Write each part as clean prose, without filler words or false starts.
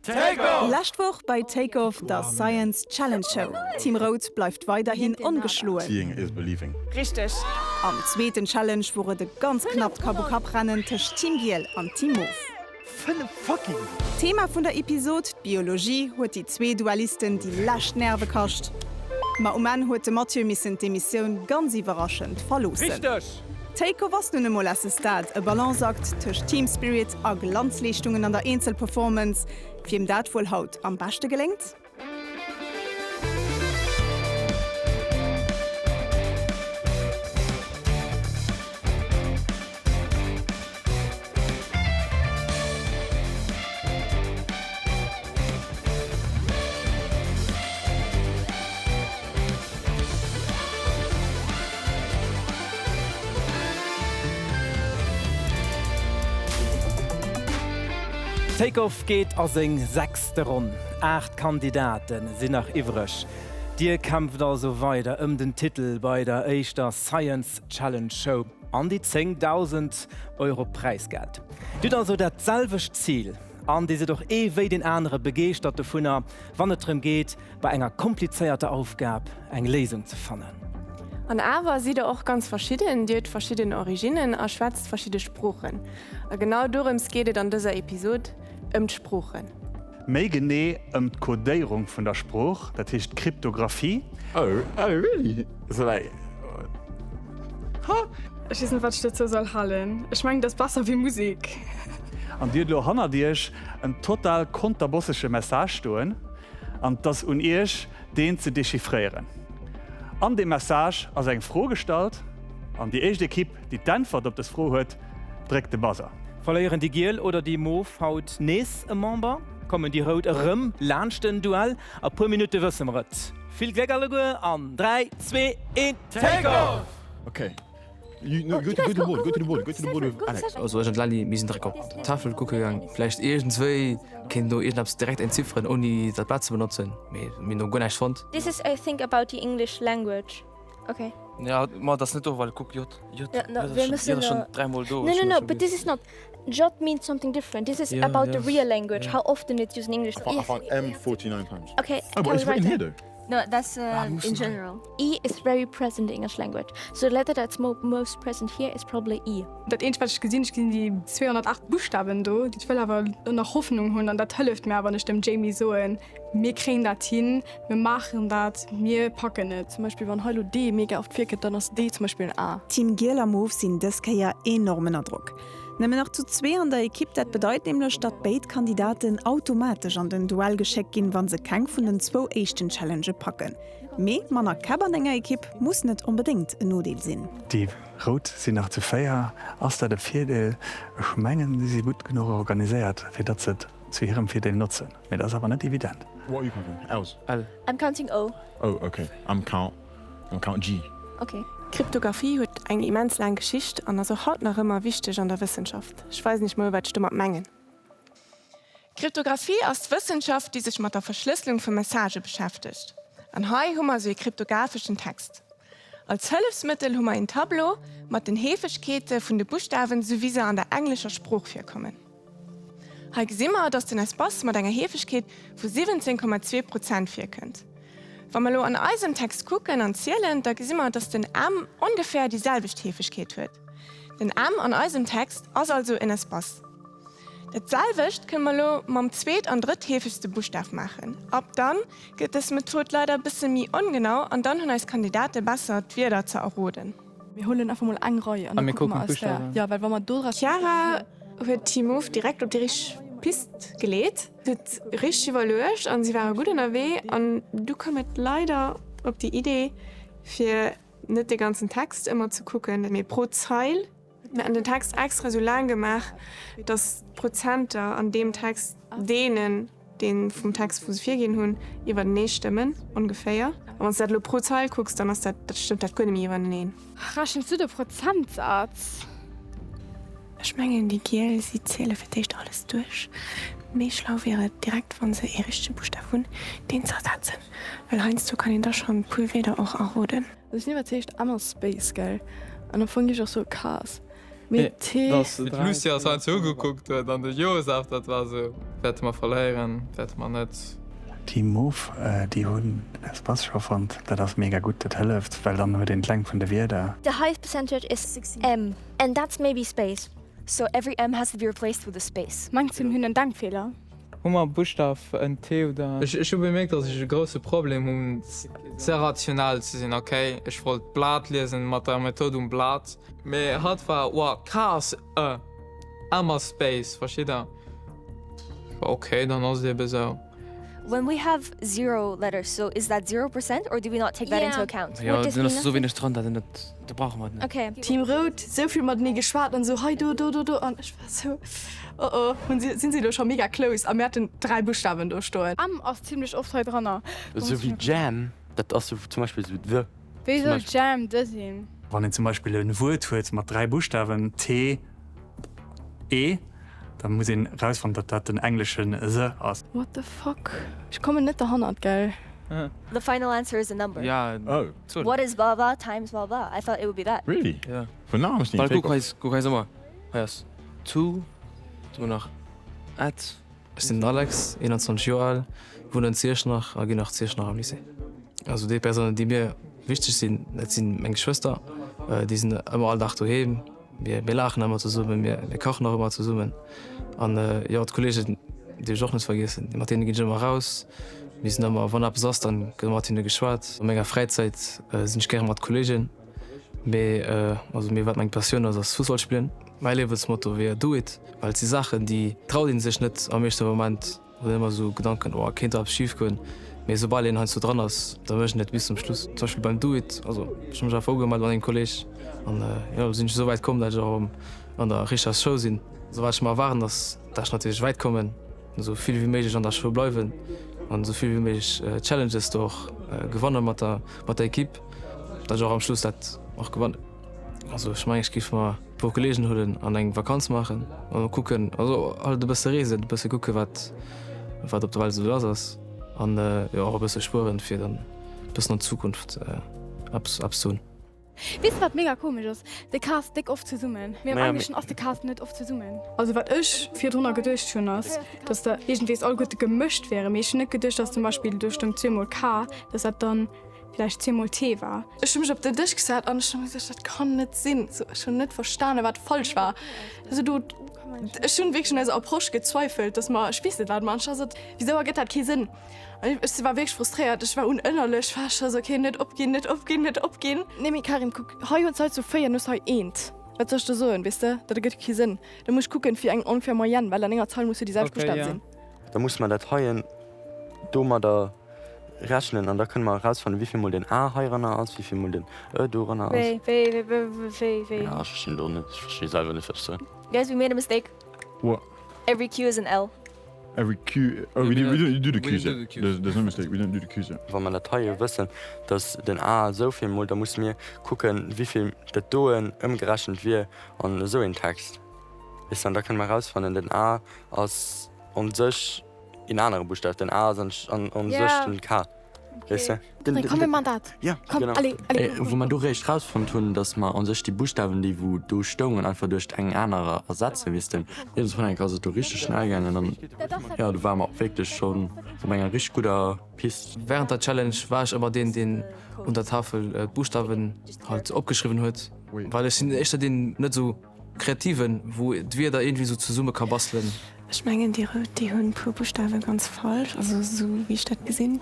Take Off! Lescht Woch bei Take Off, der Science Challenge Show. Team Rout bleift weiderhin ongeschloen. Seeing is believing. Richteg! Am zweeten Challenge wor et e ganz knappt Kapp-u-Kapp-Rennen tëscht Team Giel an Team Mof. 5 fucking. Thema vun der Episod, d'Biologie, huet déi zwee Duellisten déi lescht Nerve kascht. Ma um Enn huet de Mathieu missen d'Emissioun ganz iwwerraschend verloossen. Richteg! Take Off ass nun emol à ce stade e Balanceakt tëscht Team Spirit a Glanzleeschtungen an der Eenzelperformance. Wiem dat wuel haut am beschte geléngt? Take Off geet a seng sechste Ronn. 8 Kandidate sinn nach iwwreg. Dir kämpft also weider ëm den Titel bei der éischter Science Challenge Show an déi 10.000 Euro Präisgeld. Dir hutt also dat selwecht Zil an dir sidd och ee wéi deen anere begeeschtert dovunner, wann et drëm geet, bei enger komplizéierter Aufgab eng Léisung ze fannen. An awer sidd der och ganz verschidden, dir hutt verschidden Originnen a schwätzt verschidde Sproochen. A genau dorëms geet et an dëser Episod, ëm d'Sproochen. Méi genee ëm d'Codéierung vun der Sprooch, dat heescht d'Kryptographie. Oh oh really? So like huh? Ech weess net wat ech dozou soll halen. Ech mengen et ass besser wéi Musek. An dir hutt elo hannert iech en total konterbossege Message stoen. An et ass un Iech, deen ze dechiffréieren. An deem Message ass eng Fro gestallt, an déi éischt Ekipp, déi d'Äntwert op dës Fro huet, dréckt de Buzzer. Verléieren déi Giel oder déi Mof haut nees e Member? Kommen déi Rout erëm laanscht den Duell? A puer Minutte wësse mer et. Vill Gléck alleguer an 3, 2, 1, Take Off! Okay. You, no, go, to, go to the board, go to the board, go to the board with Alex. Also ech an d'Lali, mir sinn direkt op d'Tafel kucke gaang. Vläicht iergendswéi kéint do iergendeppes direkt entzifferen, ouni dat Blat ze benotzen, mee mir hunn do guer näischt fonnt. This is I think about the English language. Okay. Ja, ma dat ass net do, well kuck, J, J, Ja, no, J ass wir schon, müssen J ass schon no- dräimol do. No, ech no, hunn no, dat but scho this is not. J means something different. This is Ja, about ja. the real language, Ja. how often it's used in English. I found, I found M 49 times. Okay, Oh, but can it's we written write here it? though. No, that's uh, Ah, in müssen wir. general. E is very present in English language. So the letter that's mo most present here is probably E. Dat eenzegt wat ech gesinn, ech gesinn déi 208 Buschtawen do, ech wëll awer nach Hoffnung hunn an dat hëlleft mir awer, wann ech dem Jamie soen, mir kréien dat hin, mir maachen dat, mir packen et. Zum Beispill wann hei elo D mega oft virkënnt, dann ass D zum Beispill en A. Team Giel a Mof sinn dës Kéier enorm ënner Drock. Nëmmen nach zu zwee an der Ekipp, dat bedeit nämlech, datt béid Kandidaten automatesch an den Duell geschéckt ginn, wa se keng vun den zwou éischten Challengë packen. Mee manner Käpp an enger Ekipp muss net onbedéngt en Nodeel sinn. Déi Rout sinn nach zu 4. Ass dat e Virdeel? Ech mengen, si si gutt genuch organiséiert, fir datt se et zu hirem Virdeel notzen. Mee dat ass awer net evident. What are you counting? L's? L. I'm counting O. Oh, okay. I'm count. I'm count G. Okay. D'Kryptographie huet eng immens laang Geschicht an ass och haut nach ëmmer wichteg an der Wëssenschaft. Ech weisen iech mol wat ech domat mengen. D'Kryptographie ass d'Wëssenschaft déi sech mat der Verschlësselung vu Messagë beschäftegt. An hei hu mer esou ee kryptographeschen Text. Als Hëllefsmëttel hu mer een Tableau mat den Heefegkeete vun de Buschtawen sou wéi se an der englescher Sprooch virkommen. Hei gesi mer, dass den Espace mat enger Heefegkeet vu 17,2 Prozent virkënnt. Wa mer elo an eisem Text kucken an zielen, da gesi mer, dass den M ongeféier déi selwecht Heefegkeet huet. Den M an eisem Text ass also en Espace. Dat selwecht kënne mer elo mam zweet an drëttheefegste Buschtaf maachen. Ab dann gëtt dës Method leider e bësse méi ongenau an dann hunn eis Kandidate besser d'Wierder ze erroden. Mir huelen einfach mol eng Rei an da kucke mer aus där. Jo, well wa mer do dra. D'Chiara huet Team Move direkt op déi richteg Pist geleet. Si huet richteg iwwerluecht an si ware gutt ënnerwee. An du koum et leider op déi Idee, fir net de ganzen Text ëmmer ze kucken, mee pro Zeil. Mir haten den Text extra esou laang gemaach, datt d'Prozenter an deem Text deenen, dee vum Text, wou se virginn hunn, iwwertenee stëmmen, ongeféier. A wann s de dat elo pro Zeil kucks, dann ass dat, dat stëmmt dat guer net méi iwwerteneen. Rechens du de Prozentsaz? Ech mengen, déi Giel, si ziele fir d'éischt alles duerch. Méi schlau wier et direkt, wa se ee richtege Buschtaf hunn, deen ze ersetzen, well heiansdo kann een da schonn e puer Wierder och erroden. Also ech sinn iwwerzeegt, M ass Space, gell? An am Fong gi ech och soe Cars. Mee T. Wéi d'Lucie eis heiansdo ugekuckt huet an de Joseph, dat war esou, Wäerte mer verléieren, wäerte mer net. Team Move, déi hunn den Espace scho fonnt. Dat ass mega gutt, dat hëlleft, well dann huet een d'Längt vun de Wierder. The highest percentage is M and that's maybe space. So every M has to be replaced with a space. Mengs du mir hunn en Denkfeeler? Hu mer e Buschtaf, en T oder. Ech hu bemierkt, dass ech e grousse Problem hunn, ze rational ze sinn. Ok, ech wollt d'Blat liesen, mat der Method um Blat. Mee hatt war, Wow, K ass e, M ass Space, versteet der? Ech war, Ok, dann ass et ebe sou. When we have zero letters, so is that 0% or do we not take that into account? Jo, do ass esou wéineg dran, dat een net, do brauche mer et net. Okay. Team Rout, sou vill matenee geschwat an sou hei do do do do an ech war sou oh oh hunn si sinn si elo scho mega close a mir haten 3 Buschtawen do stoen. M ass zimlech oft hei dranner. Esou wéi Jam, dat ass sou zum Beispill sou the. Wéi soll Jam the sinn? Wann een zum Beispill e Wuert huet mat 3 Buschtawen, T, E, da muss een erausfannen, datt dat den engleschen the ass. What the fuck? Ech kommen net derhannert, gell? The final answer is a number. Ja, Oh. Zuel. What is blah blah times blah blah? I thought it would be that. Really? Ja. Vun nach am Well kuck hei, kuck hei, so mar, hei ass to, do nach at. Ech sinn den Alex, 21 Joer al, wunnen zu Iechternach a ginn nach zu Iechternach am Lycée. Also déi Persounen, déi mir wichteg sinn, dat si meng Geschwëster. Déi sinn ëmmer all Dag doheem. Mir mir laachen ëmmer zesummen, mir mir kachen och ëmmer zesummen. An jo, d'Kolleegen dierf ech och net vergiessen, mat deene ginn ech ëmmer eraus. Mir sinn ëmmer, wann eppes ass, dann gëtt ëmmer mat hinne geschwat. A menger Fräizäit sinn ech gäre mat Kolleegen, mee also mee wat meng Passioun ass, ass Fussball spillen. Mäi Liewensmotto wier Do it, well et si Saachen, déi traut ee sech net am éischte Moment. Hunn ëmmer esou Gedanken, oh kéint do eppes schif goen, mee soubal een heiansdo dran ass, da mécht een et bis zum Schluss. Zum Beispill beim Do It, also ech hu mech einfach ugemellt mat engem Kolleg an jo, do sinn ech esou wäit komm, dat ech och an der richteger Show sinn. Also wat ech mer erwaarden ass, dat ech natierlech wäit kommen, esou vill wéi méiglech an der Show bleiwen an esou vill wéi méiglech Challenges do och gewanne mat der mat der Equipe, dat ech och am Schluss dat och gewannen. Also ech mengen ech géif mer e puer Kollegen huelen an eng Vakanz maachen an mol kucken, also halt e bësse reesen, e bësse kucke wat wat op der Welt esou lass ass an jo och e bësse spueren fir dann e bëssen an Zukunft eppes eppes ze hunn. Weess de wat mega komesch ass? De K ass déck oft zesummen, mee am Engleschen ass de K net oft zesummen. Also wat ech virdrunner geduecht hunn ass, dass der iergendwees alleguerte gemëscht wären, mee ech hunn net geduecht, dass zum Beispill do stoung zweemol K, dass dat dann Vläicht zweemol T war. Ech hu mech op den Dësch gesat an ech hu mir geduecht, dat kann net sinn. Sou, ech hunn net verstanen, wat falsch war. Also do, ech hunn wierklech un eiser Approche gezweifelt, dass mer, ech weess net wat mer, an ech war sou, wisou ergëtt dat kee Sënn? An ech war wierklech frustréiert, ech war un ënnerlech war ech scho sou, okay, net opginn, net opginn, net opginn. Nee mee Karim, kuck, hei hues hei zu 4 an hues hei eent. Wat soll ech der soen, weess de, dat ergëtt kee Sënn. Da muss ech kucken fir eng ongeféier Moyenne, well an enger Zeil muss jo déi selwecht Okay, Buschtawe ja. sinn. Da musse mer dat heien domadder rechnen an da kënne mer erausfannen, wéi vill mol den A heiranner ass, wéi vill mol den Ë doranner ass. Wéi, wéi, wéi, wéi, wéi? Ja, ech verstinn et och net. Ech versti selwer net, wat ech soen. Guys, we made a mistake. What? Every Q is an L. Every Q, oh, we didn't, we didn't do the Qs yet. There's, there's no mistake, we didn't do the Qs yet. Wa mer dat heie wëssen, dass den A esou vill mol, da musse mir kucken, wéi vill dat doen ëmgerechent wier an esou een Text. Weess de, an da kënne mer erausfannen, den A ass on sech een anere Buschtaf, den A ass an, an, an sech den K. Weess de? Den, Komm, mir man dat. Ja, Komm, genau. allez, allez. Wou mer do réischt rausfonnt hunn, dass mer an sech déi Buschtawen, déi wou do stoungen, einfach duerch eng anerer ersetzen, weess de. Iergendwann eng Kéier ass et do richteg schnell gaangen an jo, do ware mer och wierklech schonn op enger richteg gudder Pist. Während der Challenge war ech ëmmer deen, deen un der Tafel d'Buschtawen halt opgeschriwwen huet, well ech sinn éischter deen net esou Kreativen, wou d'Wierder iergendwéi sou zesumme ka bastelen. Ech mengen déi rout déi hunn puer Buschtawe ganz falsch, also esou wéi ech dat gesinn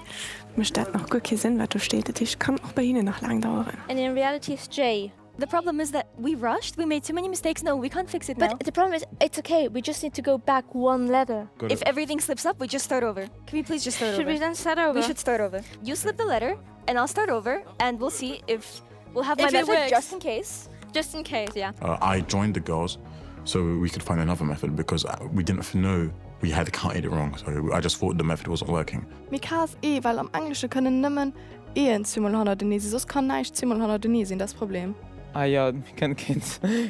mécht dat nach guer kee Sënn wat do steet, dat heescht kann och bei hinnen nach laang daueren. And in reality it's J. The problem is that we rushed, we made too many mistakes, no we can't fix it now. But the problem is it's okay, we just need to go back one letter. If everything slips up we just start over. Can we please just start Should over? we then start over? We should start over. You slip the letter and I'll start over and we'll see if we'll have my If it method works. just in case. Just in case, yeah. Uh, I joined the girls so we could find another method because uh, we didn't know we had counted it wrong. So I just thought the method wasn't working. Mee K ass E, well am Englesche kënnen nëmmen E'en zweemol hannertenee sinn, soss kann näischt zweemol hannertenee sinn, dat ass d'Problem. Ah jo, mir kënnen keen,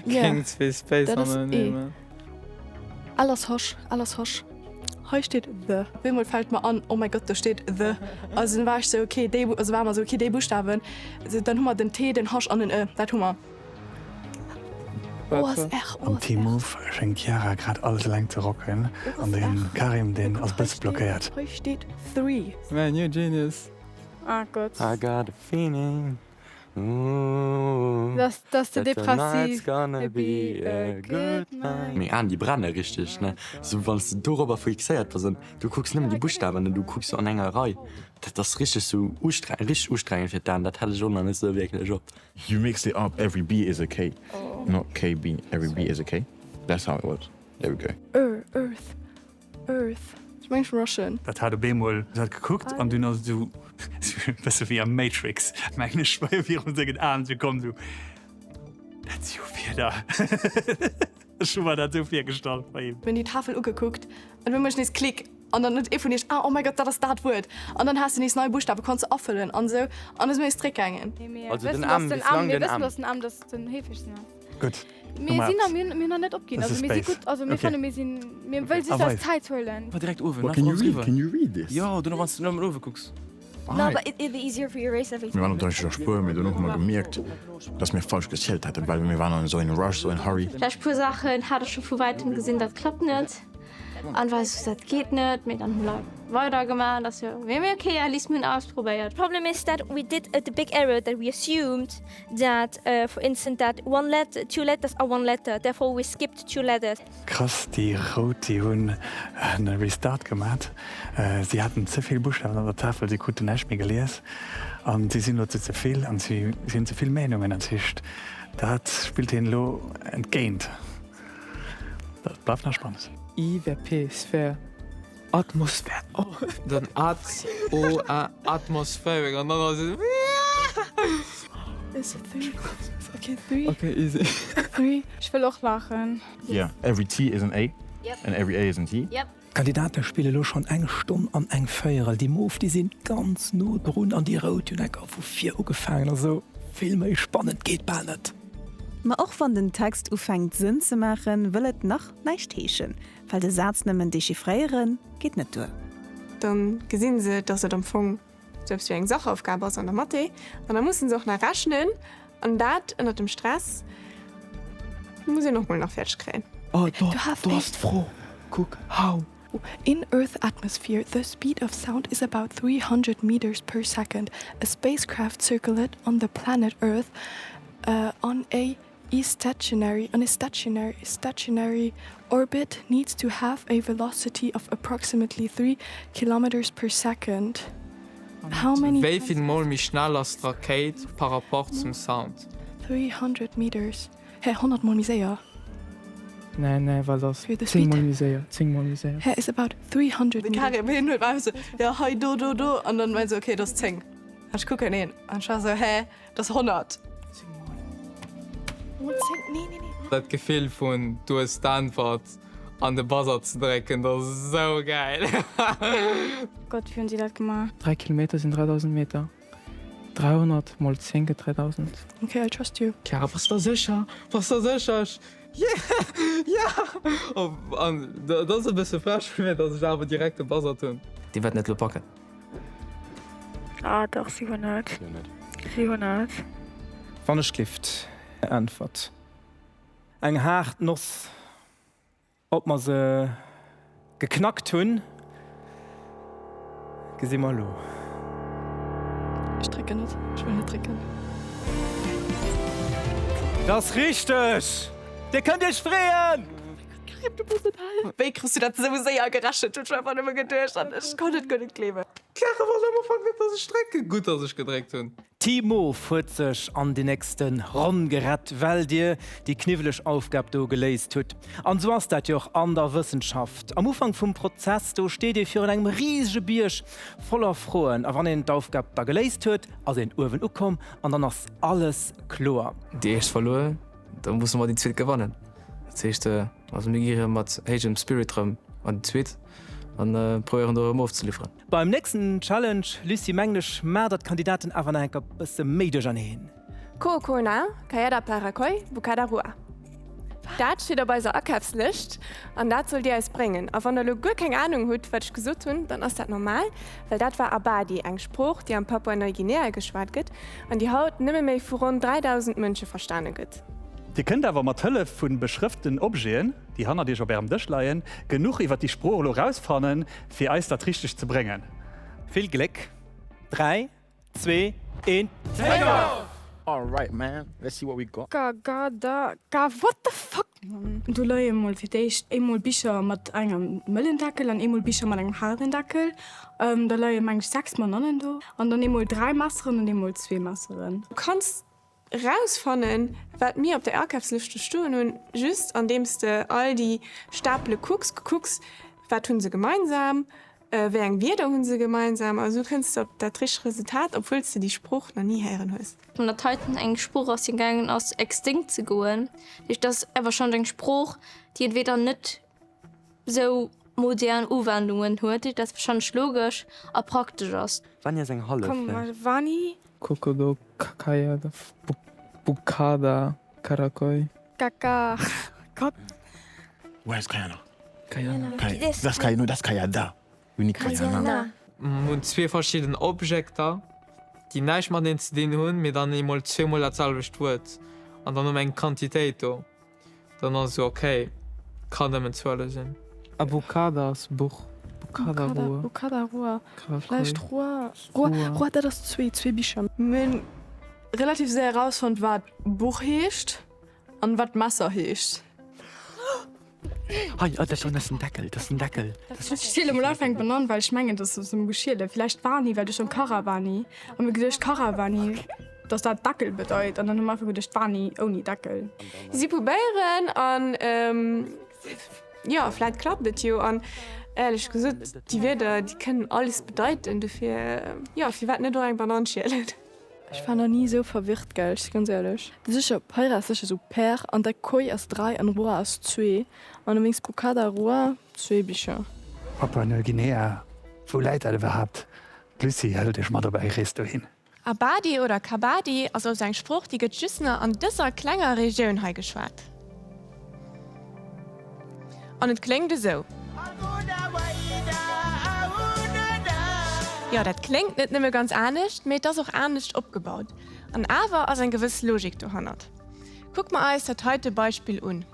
Ja, keng zwee Space dat ass hannertenee E. man. L ass H, L ass H. Hei steet the. Op eemol fält mer an, oh mäi Gott, do steet the. Also dann war ech sou, okay, déi, also ware mer sou, okay, déi Buschtawen, also dann hu mer den T, den H an den E, dat hu mer. Am Team Move schéngt d'Chiara grad alles eleng ze rocken an de Karim deen ass bësse blockéiert. Hei steet three. Man, you're a genius. Ah Gott. I got a feeling, ooh, Dass, dass de that tonight's depressiv gonna be a good night. Meng Aen déi brenne richteg, ne, sou wann s de dorobber fixéiert bass an du kucks nëmmen déi Buschtawen an du kucks sou an enger Rei, dat ass richteg sou ustreng, richteg ustrengend fir d'Aen, dat hält ech och nach net sou wierklech op. You mixed it up, every B is a K, not KB, every B is a K, that's how it works, there we go. Ur, earth, earth. Ech mengen ech rushen. Dat hat op eemol, se hat gekuckt an dunn ass et esou e bësse wéi am Matrix, mengen ech, bei viru sengen Aen esou komm, esou, dat si jo Wierder. Ech hu mer dat esou virgestallt bei him. Mir hunn déi Tafel ugekuckt an du méchs nees Klick an dann huet ee vun iech, ah oh mäi Gott, dat ass dat Wuert an dann has de nees nei Buschtawe konns de afëllen an esou an da si mir nees zréckgaangen. Mir Also den wëssen, dass M, den bis M, lang mir den wëssen, M. dass den M das den heefegsten ass. Gutt, hu Mir mer sinn eppes. mir hunn mir hunn nach net opginn. Das Also ist mir si Space. gutt, also mir Okay. fanne mir sinn, mir wëlle A just eis weis. Zäit huelen. War direkt uewen, What nach can you alles read? eriwwer. Can you read this? Jo, duerno wann s du nëmmen uewe kucks. No, but it, it'd be easier for you erase everything. Mir waren op der richteg Spuer, mee dono hu mer gemierkt, dass mir falsch gezielt haten, well mir waren an esou in rush, esou in hurry. Vläicht puer Saachen hat ech scho vu wäitem gesinn, dat klappt net an war esou dat geet net, mee dann hu Leit weider gemaach an ass jo mee mee okay, at least mir hunn ausprobéiert. Problem is that we did the big error that we assumed that for instance that one letter, two letters are one letter, therefore we skipped two letters. Krass, déi Rout déi hunn e Restart gemat. Si haten ze vill Buschtawen an der Tafel, si kruten näischt méi gelies an si sinn elo zu ze vill an si hunn ze vill Meenungen. Dat heescht, dat spillt hinnen elo entgéint. Dat bleift nach spannend. I wär P, Sphär, Atmosphär, oh. Dann A, O, A, Atmosphärik an dann ass et. Is three, okay, three. Okay, easy. Three. Ech wëll och laachen. Yeah, every T is an A and every A is an T. D'Kandidate spille lo schonn eng Stonn an eng Véierel. Déi Mof, déi sinn ganz no drun an déi Rout, déi hunn enker vu vir ugefaangen. Also vill méi spannend geet bal net. Ma och wann den Text ufänkt Sënn ze maachen, wëll et nach näischt heeschen, well de Saz nëmmen dechiffréiere geet net duer. Dann gesinn se, dass et am Fong sou eppes wéi eng Sachaufgab ass an der Mathé an da mussen se och nach rechnen an dat ënnert dem Stress muss een och mol nach fäerdeg kréien. Oh, do, do ass d'Fro. Kuck, how? In Earth atmosphere, the speed of sound is about 300 meters per second. A spacecraft circulate on the planet Earth on a stationary on a stationary stationary orbit needs to have a velocity of approximately 3 kilometers per second. How many Wéi vill Mol méi schnell ass d'Rakéit par rapport zum Sound? 300 meters, hä 100 mol méi séier? Nee, nee, well dat ass 10 mol méi séier, 10 mol méi séier. Hä is about 300 meters. De Karim hien huet einfach sou, jo hei do do do an dann war hien sou, okay, dat ass 10. An ech kucken hien an ech war sou, hä? Dat ass 100. Mol 10, nee, nee, nee. Dat Gefill vun du hues d'Äntwert an de Buzzer ze drécken, dat ass esou gäil. Gott, wéi hunn si dat gemaach? 3 Kilometer sinn 3000 Meter. 300 mol 10 gëtt 3000. Ok, I trust you. Chiara, bass der sécher? Bass der sécher? Ech, Yeah! Yeah! An dat ass e bësse frech vu mir, datt ech awer direkt de Buzzert hunn. Déi wäerten et elo packen. Ah dach, si hunn et. Si hunn et. Wann ech glift, Äntwert. Eng haart Noss. Ob mer se geknackt hunn, gesi mer elo. Ech drécken net. Ech wëll net drécken. Dat ass richteg! Dir kënnt iech freeën! Karim, du bass en Held! Wéi kriss du dat esou séier gerechent? Hunn ech mer einfach nëmme geduecht an ech konnt et guer net gleewen. D'Clara wollt am Ufank net, dass ech drécken. Gutt, dass ech gedréckt hunn. Team Moof huet sech an déi nächste Ronn gerett, well dir déi kniwweleg Aufgab do geléist hutt. An esou ass dat jo och an der Wëssenschaft. Am Ufank vum Prozess, do steet ee virun engem risege Bierg voller Froen. A wann een d'Aufgab da geléist huet, ass een uewen ukomm an dann ass alles kloer. Déi éischt verluer, da musse mer déi zweet gewannen. Dat heescht, also mir gi rëm mat héijem Spirit rëm an déi zweet an probéieren do rëm ofzeliwweren. Beim nächsten Challenge, Lucie, mengen ech, maacht der d'Kandidaten awer nach enker bësse méi duercherneen. Ko ko na kaiada parakoi bukada rua. Dat steet op eiser Akafslëscht an dat sollt dir eis bréngen. A wann der elo guer keng Anung hutt, wat ech gesot hunn, dann ass dat normal, well dat war Abadi, eng Sprooch, déi am Papua-Neuguinea geschwat gëtt an déi haut nëmme méi vu ronn 3.000 Mënsche verstane gëtt. Dir kënnt awer mat Hëllef vu beschrëften Objeten, déi hannert iech op ärem Dësch leien, genuch iwwer déi Sprooch elo rausfannen, fir eis dat Richtegt ze bréngen. Vill Gléck! 3, 2, 1, Take off! Alright man, let's see what we got. Ga, ga, da, ga, what the fuck man? Do leie mol fir d'éischt eemol Bicher mat engem mëllen Deckel an eemol Bicher mat engem haarden Deckel. Da leie meng ech 6 Banannen do an dann eemol 3 Messeren an eemol zwee Messeren. Du kanns Erausfannen, wat mir op der Akafslëscht do stoen hunn, just andeems de all déi Stapele kucks, kucks, wat hu se gemeinsam, wéi eng Wierder hu se gemeinsam, a sou kënns de op dat richtegt Resultat, obwuel s de déi Sprooch nach ni héieren hues. Wann dat heiten eng Sprooch ass, déi amgaangen ass extinct ze goen, dat heescht, dat ass warscheinlech eng Sprooch, déi entweder net sou modern Uwendungen huet, dat ass warscheinlech logesch a praktesch ass. Vani ass eng hallef Komm mol Vani. Kokodo Kakayada Bukada Karakoi. Kaka Kak. Where is Kayana? Kayana. Kay that's Kay no that's Kayada. We need Kayana. Mir hunn zwee verschidden Objekter, déi näischt mateneen ze dinn hunn, mee dann eemol zweemol dat selwecht Wuert an dann hu mer eng Quantitéit do. Dann ass esou ok, kann nëmmen Zuele sinn. Abukada ass Buch. Bukada Rua. Bukada Rua. Vläicht Rua. Rua, Rua, dat ass zwee, zwee Bicher. Mir hunn relativ séier erausfonnt, wat Buch heescht an wat Messer heescht. Hei, oh, dat ass den Deckel, dat ass den Deckel. Ech ziele mol einfach eng Banann, well ech mengen, dass se se geschielen. Villäicht Wani, well do stoung Karawani. A mir geduecht, Karawani, dass dat Deckel bedeit. An dann hu mer einfach geduecht, Wani ouni Deckel. Si probéieren an jo, vläit klappt et jo. An éierlech gesot, déi Wierder, déi kënnen alles bedeiten. Dofir, jo, firwat net och eng Banann schielen? Ech war nach ni esou verwirrt, gell, ech si ganz éierlech. Sécher, Peira ass sécher esou per an da Koi ass 3 an Roi ass zwee an du mengs Bukada Roi zwee Bicher. Papua Neuguinea, wou läit dat iwwerhaapt? D'Lucie hëlt iech mat op eng Rees dohin. Abadi oder Kabadi ass also eng Sprooch, déi gëtt just nach an dëser klenger Regioun hei geschwat. An et kléngt esou. Jo, dat kléngt net nëmme ganz anescht, mee et ass och anescht opgebaut. An awer ass eng gewëss Logik dohannert. Kucke mer eis dat heite Beispill un.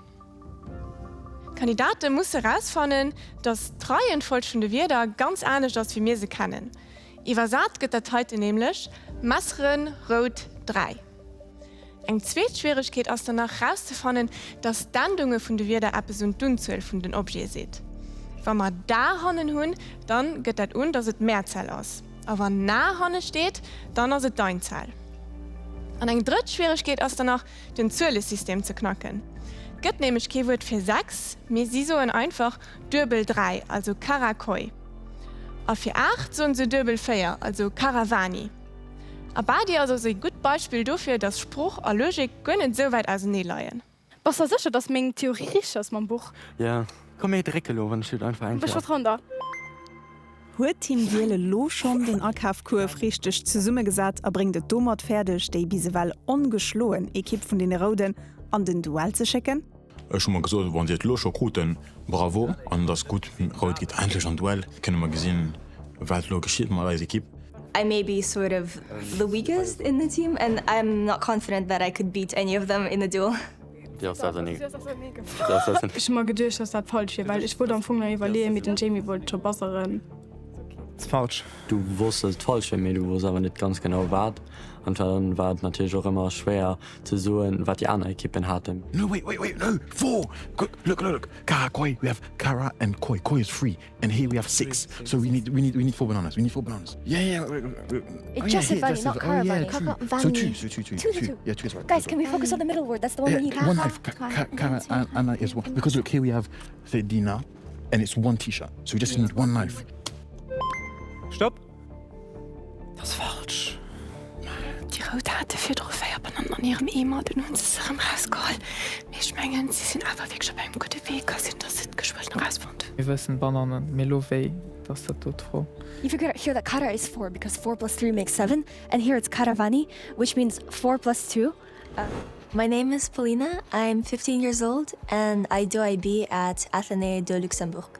D'Kandidate musse erausfannen, datt d'Reihenfolg vun de Wierder ganz anescht ass, wéi mir se kennen. Iwwersat gëtt dat heiten nämlech, Messeren, rout, 3. Eng zweet Schwieregkeet ass dann nach rauszefannen, dass d'Endunge vun de Wierder eppes un d'Unzuel vun den Objete seet. Wa mer da hannen hunn, dann gëtt dat un, dass et d'Mehrzahl ass. A wann na hanne steet, dann ass et d'Einzahl. An eng drëtt Schwieregkeet ass dann nach, den Zuelesystem ze knacken. Et gëtt nämlech kee Wuert fir 6, mee si soen einfach duebel 3, also Karakoi. A fir 8 soen se duebel 4, also Karavani. Abadi ass also ee gutt Beispill dofir, dass Sprooch a Logik guer net esou wäit ausenee leien. Bass der sécher, dass meng Theorie richteg ass mam Buch? Jo, komm mir drécke lo, wann ech et einfach eng Ech Kéier. vertrauen der. Huet Team Giel elo schonn den Akafkuerf richteg zesummegesat a bréngt et domat fäerdeg, déi bis ewell ongeschloen Ekipp vun deene Rouden an den Duell ze schécken? Ech hu mer gesot, wann si et elo scho kruten, bravo, an et ass gutt, Rout geet endlech an Duell, kënne mer gesinn, wat elo geschitt mat eis Ekipp. I may be sort of the weakest in the team and I'm not confident that I could beat any of them in a duel. Déi ass ausernee. Déi ass ausernee. Ech hu mer geduecht, dass dat falsch wier, well ech wollt am Fong nach iwwerleeën, mee den Jamie wollt scho buzzeren. Ass falsch. Du wosst, dass et falsch wier, mee du wosst awer net ganz genau wat. An dann war et natierlech och ëmmer schwéier ze soen, wat déi aner Ekippen haten. No wait wait wait no four look look look kara koi we have kara and koi koi is three and here we have six so we need we need we need four bananas we need four bananas yeah yeah oh, yeah, here, just not oh, yeah, true. so two so two two two, two. yeah two is right guys can we focus on the middle word that's the one yeah, we need one knife kara and Anna is one because look here we have Dina and it's one t-shirt so we just need one knife Stopp Dat ass falsch. Déi Rout hate virdru 4 Banannen an hirem Eemer, dunn hu se se erëm erausgeholl. Mee ech mengen, si sinn awer wierklech op engem gudde Wee. Ka sinn, datt se et geschwënn erausfonnt hunn. Mir wëssen Banannen, mee lo wéi? Dat ass dat do d'Fro. You figure out here that kara is 4 because 4 plus 3 makes 7 and here it's karavani which means 4 plus 2. My name is Paulina, I'm 15 years old and I do IB at Athénée de Luxembourg.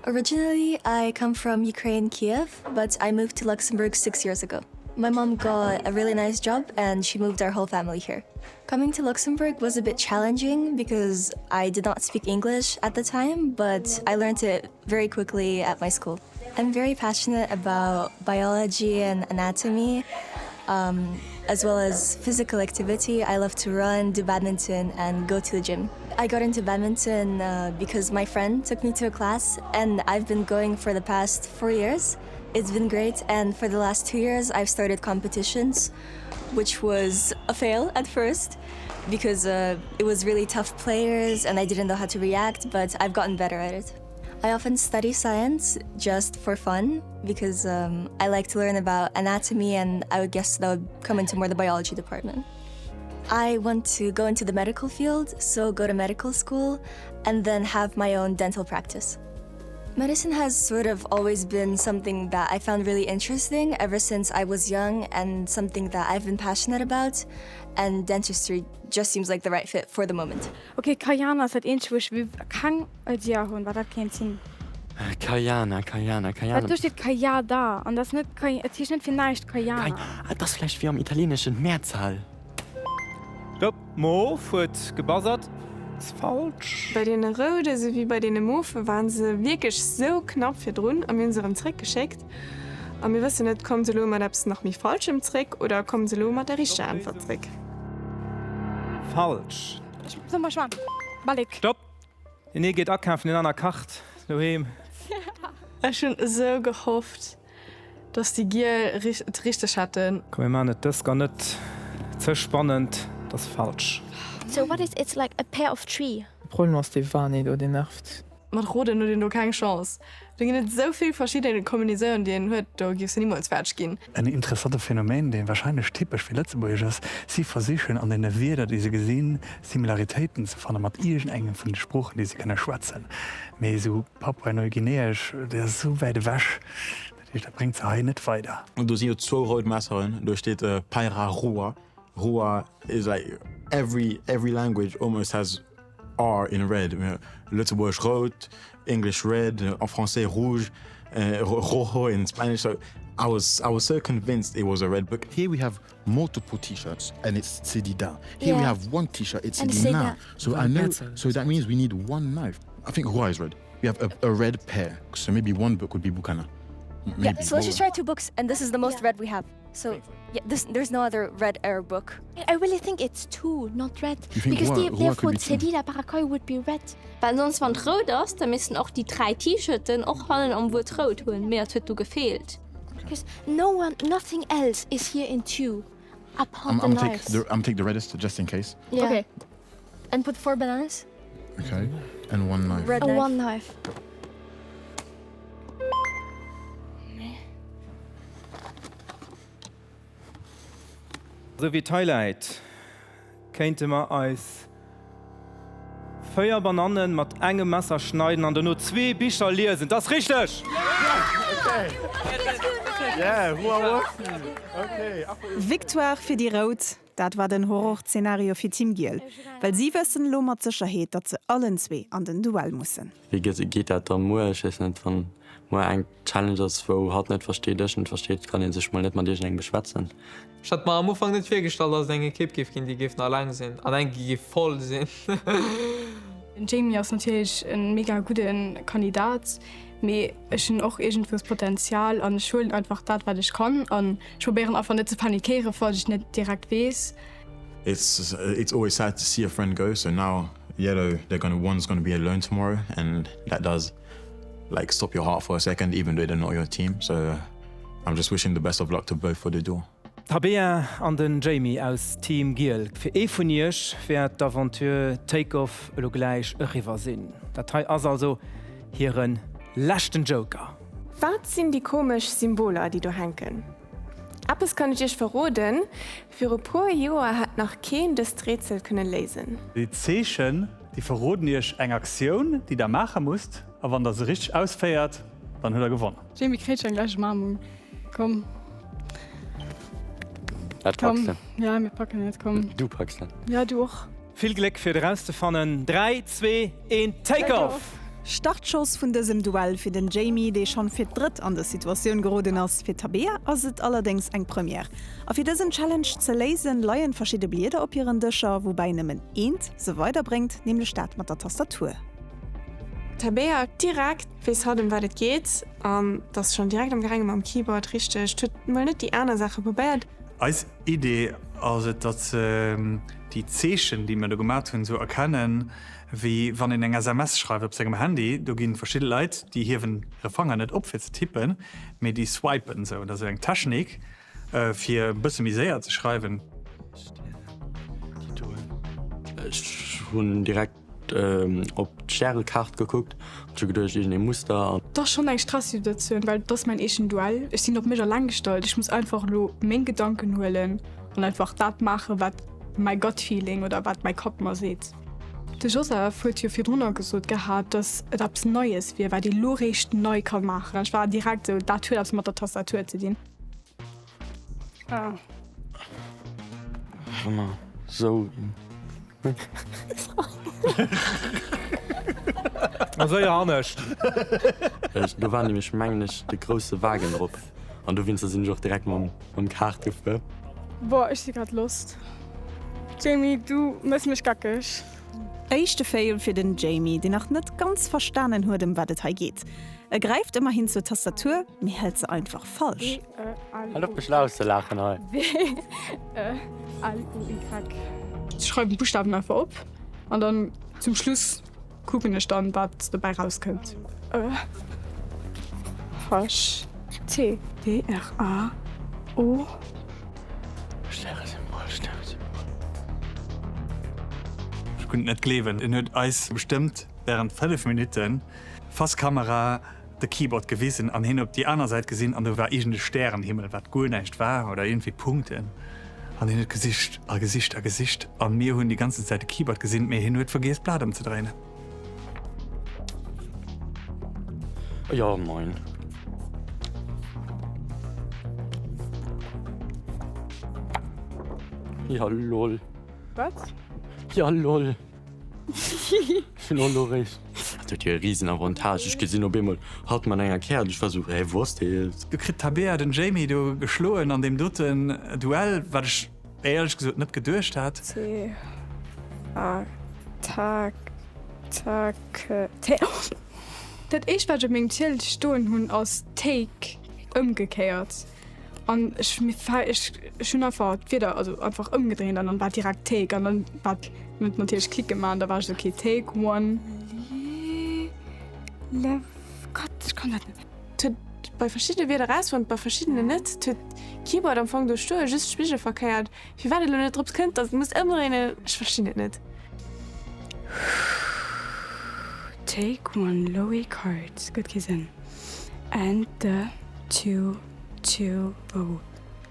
Originally, I come from Ukraine, Kiev, but I moved to Luxembourg 6 years ago. My mom got a really nice job and she moved our whole family here. Coming to Luxembourg was a bit challenging because I did not speak English at the time, but I learned it very quickly at my school. I'm very passionate about biology and anatomy, um, as well as physical activity. I love to run, do badminton and go to the gym. I got into badminton uh, because my friend took me to a class and I've been going for the past four years. It's been great and for the last two years I've started competitions, which was a fail at first because uh, it was really tough players and I didn't know how to react, but I've gotten better at it. I often study science just for fun because um, I like to learn about anatomy and I would guess that would come into more the biology department. I want to go into the medical field, so go to medical school and then have my own dental practice. Medicine has sort of always been something that I found really interesting ever since I was young and something that I've been passionate about and dentistry just seems like the right fit for the moment. Ok, Kayana ass dat eenzegt wou ech keng Idea hunn wat dat kéint sinn. Kayana, Kayana, Kayana. Well do steet Kayada an dat ass net Kay, et heescht net fir näischt Kayana. Kay, et ass vläicht wéi am Italieeneschen d'Mehrzahl. Stopp, Mof huet gebuzzert. Ass falsch. Bei deene Roude souwéi bei deene Mofe waren se wierklech sou knapp virdrun a mir hunn se erëm zréckgeschéckt. A mir wëssen net, kommen se elo mat eppes nach méi Falschem zréck oder kommen se elo mat der richteger Äntwert zréck? Falsch. Soe mer Schwan. Balik. Stopp! Deen ee geet akafen, deen aner kacht doheem. Ech hunn esou gehofft, dass déi Giel et richteg hätten. Komm mir maachen et dës gar net ze spannend, et ass falsch. So what is it's like a pair of tree. De Problem ass dee Vani do, deen nervt. Mat Roden huet een do keng Chance. Do ginn et esou vill verschidden Kombinatiounen déi een huet, do giffs de nimools fäerdeg ginn. En interessante Phänomen, dee warscheinlech typesch fir Lëtzebuergesch ass, Si versichen an deene Wierder, déi se gesinn, Similaritéiten ze fanne mat iergendengem vun de Sproochen, déi se kënne schwätzen. Mee esou Papua-Neuguineesch, dat ass esou wäit ewech, dat heescht, dat bréngt se hei net weider. Do sinn jo zwou rout Messeren, do steet Paira Rua, Rua is like every every language almost has R in red, Lëtzebuergesch rout, English red, en français rouge, rojo in Spanish, so I was I was so convinced it was a red book. Here we have multiple T-shirts and it's Cedi-da. Here we have one T-shirt, it's Cedi-na. So I know, so that means we need one knife. I think Roi is red. We have a, a red pair, so maybe one book would be Bukana. Maybe. Yeah, so let's just try two books and this is the most yeah. red we have. So yeah, this, there's no other red air book. I really think it's two, not red. Because the, therefore Cedilla Paracoy would be red. Well sonst wann et rout ass, da missten och déi 3 T-Shirten och hannen am Wuert rout hunn, mee et huet do gefeelt. Because no one, nothing else is here in two apart I'm, the I'm take knives. the, I'm take the reddest just in case. Yeah. Okay. And put four bananas. Okay. And one knife. Red And knife. one knife. Esou wéi et hei läit, kéinte mer eis 4 Banannen mat engem Messer schneiden an dono zwee Bicher liesen. Dat ass richteg! Victoire fir déi Rout, dat war den Horrorzenario fir Team Giel, well si wëssen elo mat Sécherheet, datt se allen zwee an den Duell mussen. Wéi geet dat dann muer? Ech weess net, wann muer eng Challenge ass wou hatt net versteet, ech net versteet, kann een sech mol net mat iergendengem beschwätzen. Ech hat mer am Ufank net virgestallt, dass et eng Ekipp géif ginn, déi géifen alleng sinn an eng, déi géif voll sinn. Den Jamie ass natierlech e mega gudde Kandidat, mee ech hunn och iergendwou Potenzial an ech huelen einfach dat, wat ech kann an ech probéieren einfach net ze panikéieren, falls ech net direkt weess. It's it's always sad to see a friend go, so now yellow they're gonna one's gonna be alone tomorrow and that does like stop your heart for a second even though they're not your team so I'm just wishing the best of luck to both for the duel. D'Tabea an den Jamie aus Team Giel. Fir ee vun iech wäert d'Aventure Take Off elo gläich eriwwer sinn. Dat hei ass also hire leschten Joker. Wat sinn déi komesch Symboler, déi do hänken? Eppes kann ech iech verroden, Viru puer Joer hätt nach keen dëst Rätsel kënne léisen. Déi Zeechen, déi verroden iech eng Aktioun, déi der maache musst, a wann der se richteg ausféiert, dann hutt der gewonn. Jamie kréit schon gläich Umarmung. Komm. Dat packs de. Ja, mir packen et, komm. Du packs dat. Ja, du och. Vill Gléck fir et erauszefannen. 3, 2, 1, Take Off! Startschoss vun dësem Duell fir den Jamie, dee schonn fir d'drëtt an dës Situatioun geroden ass. Fir d'Tabea ass et allerdéngs eng Première. A fir dësen Challenge ze léisen, leien verschidde Blieder op hiren Dëscher, woubäi nëmmen eent se weiderbréngt, nämlech dat mat der Tastatur. D'Tabea direkt weess hatt ëm wat et geet an ass schonn direkt am gaange mam Keyboard richteg. Huet mol net déi aner Saache probéiert. Eis Idee ass et, datt se déi Zeechen, déi mir do gemat hunn, esou erkennen, wéi wann een eng SMS schreift op sengem Handy. Do gi verschidde Leit, déi hiewen hire Fanger net op fir ze tippen, mee déi swipen esou. Dat ass esou eng Technik, fir e bësse méi séier ze schreiwen. Ech hunn direkt op d'Stärekaart gekuckt an ech hu geduecht, iergend ee Muster an. 't ass schonn eng Stressituatioun, well et ass mäin eegent Duell. Ech sinn op mech alleng gestallt. Ech muss einfach elo meng Gedanken huelen an einfach dat maachen, wat mäi Gut Feeling oder wat mäi Kapp mer seet. De Joseph huet jo virdrunner gesot gehat, dass et eppes Neies wier, wat ee lo réischt nei ka maachen. An ech war direkt esou, dat huet eppes mat der Tastatur ze dinn. Ah. Wa mer sou ginn. A séier anescht. Do war nämlech, mengen ech, de grousse Wagen drop an dowéinster sinn ech och direkt mam Kart gefuer. Boah, ech si grad lost. Jamie, du mëss mech geckeg. Éischte Fail fir den Jamie, deen nach net ganz verstanen huet, ëm wat et hei geet. E gräift ëmmerhin zur Tastatur, mee hält se einfach falsch. Hal op mech auszelaachen hei. W E L U Y. Ech schreiwen d'Buschtawen einfach op an dann zum Schluss kucken ech dann wat dobäi rauskënnt. E H T D R A O. Stäresymbol, Stäresymbol. Ech konnt et net gleewen, en huet eis bestëmmt während 5 Minutten face Kamera de Keyboard gewisen an hien op déi aner Säit gesinn an do war iergend e Stärenhimmel, wat guer näischt war oder iergendwéi Punkten an hien huet gesicht a gesicht a gesicht an mir hunn déi ganzen Zäit de Keyboard gesinn, mee hien huet vergiess d'Blat ëmzedréinen. Jo moin. Ja lol. Wat? Ja lol. Ech hunn och elo eréischt. Dat huet jo e risen Avantage. Ech gesinn op eemol hatt mat enger Käert. Ech war sou, hä, wou ass dee? Du kritt d'Tabea den Jamie do geschloen an deem doten Duell, wat ech éierlech gesot net geduecht hat. C A Ta Ta K T Dat éischt wat ech op mengem Ziedel stoen hunn ass Take ëmgekéiert. An ech mir ech ech hunn einfach d'Wierder also einfach ëmgedréint an dann war direkt Take an dann war huet natierlech Klick gemaach an da war ech esou okay Take one. Le le Gott ech kann dat net. 't huet bei verschiddene Wierder rausfonnt, bei verschiddenen net. 't huet Keyboard am Fong do stoen, just spigelverkéiert. Firwat et elo net drops kënnt, datt et muss ëmdréinen, ech verstinn et net. Take one Lowy card gëtt kee Sënn and the two two oh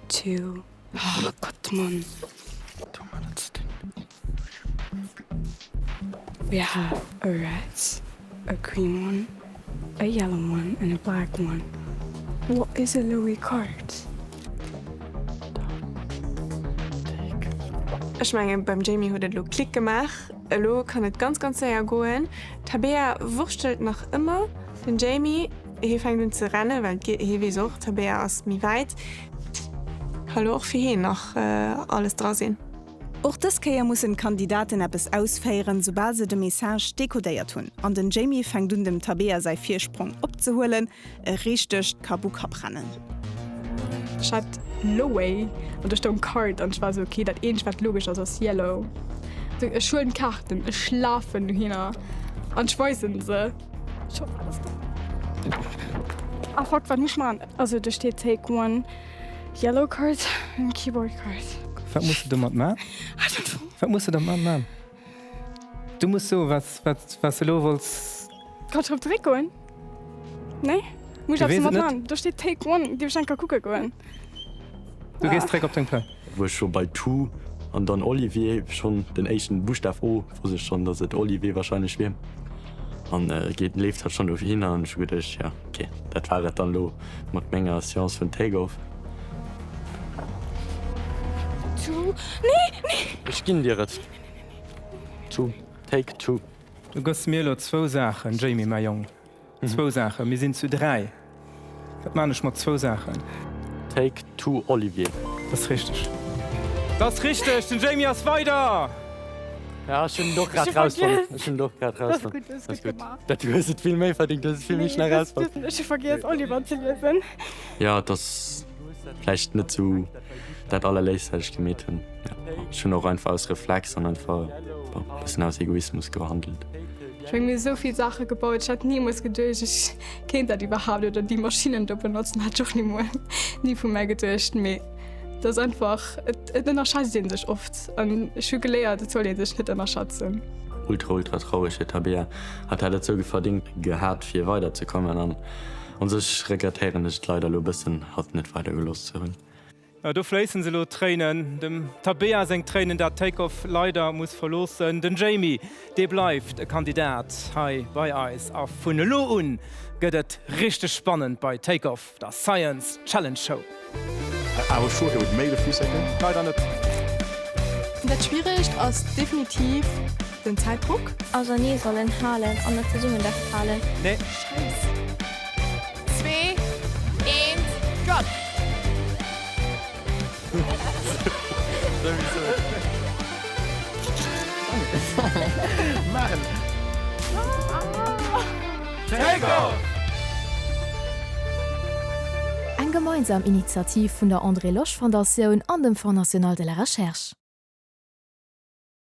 two oh Gott Mann. We have a red, a green one, a yellow one and a black one. What is a Lowy card? Ech mengen beim Jamie huet et elo Klick gemaach. Elo kann et ganz ganz séier goen. D'Tabea wurschtelt nach ëmmer. Den Jamie, hie fänkt un ze rennen, well hie weess och, d'Tabea ass méi wäit. Ka elo och fir hien nach alles dra sinn. Och dës Kéier mussen d'Kandidaten eppes ausféieren, soubal se de Message decodéiert hunn. An den Jamie fänkt un dem Tabea säi Virsprong opzehuelen, e richtegt Kapp-u-Kapp-Rennen. Ech hat Lowey an do stoung Card an ech war esou ok, dat eenzegt wat logesch ass ass Yellow. Ech huelen d'Kaarten, ech lafen dohinner an ech weisen se. Ech hoffen dass dat. Ah fuck, wat muss ech man? Also do steet take one yellow card and keyboard card. Wat muss de domat man? I don't know. Wat muss de domat man? Du muss soen wat wat wat s de elo wollts. Kann ech erëm zeréck goen? Nee? Muss ech Du eppes weess et domat net. man? Do steet take one, dierf ech eng Kéier kucke goen? Du gees zeréck op deng Plaz. Wou ech scho bei Tu an dann Olivier schonn den éischten Buschtaf O wosst ech schonn, dass et Olivier wahrscheinlech wier. An geet leeft hatt schonn dohinner an ech hu geduecht, jo ok, dat war et dann elo mat menger Seance vun Take Off. Tu, nee, nee! Ech ginn dir et. Tu, take two. Du gëss mir elo zwou Saachen, Jamie, mäi Jong. Zwou Saachen. Mir sinn zu 3. Wat maan ech mat zwou Saachen? Take two Olivier. Dat ass richteg. Dat ass richteg! Den Jamie ass weider! Ja, ech hunn et och grad rausfonnt. Ech hunn et och grad rausfonnt. Dat ass gutt, dat ass gutt gemaach. Dat, du hues et vill méi verdingt, du hues et vill méi schnell rausfonnt. Ech hu vergiess Oliver ze liesen. Jo, et ass vläicht net sou dat allerléifst wat ech gemeet hunn. Ech hunn och einfach aus Reflex an einfach bon bëssen aus Egoismus gehandelt. Ech meng mir hu sou vill Saache gebaut, ech hätt nimools geduecht ech kéint dat iwwerhaapt oder déi Maschinnen do benotzen, hätt ech och nimools ni vu mär geduecht. Mee et ass einfach, et et ënnerschätzt ee sech oft an ech hu geléiert et soll ee sech net ënnerschätzen. Ultra ultra traureg fir d'Tabea, hat hat et sou verdingt gehat fir weider ze kommen an un sech regrettéieren ech et leider elo bëssen hatt net weider gelooss ze hunn. Do fléissen se elo d'Tréinen, dem Tabea seng Tréinen, dat Take Off leider muss verloossen. Den Jamie, dee bleift e Kandidat hei bei eis a vun elo un gëtt et richteg spannend bei Take Off, der Science Challenge Show. I was sure it would made a few seconds. Leider net. Dat Schwieregst ass definitiv den Zäitdruck. Ausernee sollen halen an net zesummen därfen halen. Nee. Scheiss. Zwee, eent, drop! Take Off! Eng gemeinsam Initiativ vun der André Losch Fondatioun an dem Fonds National de la Recherche.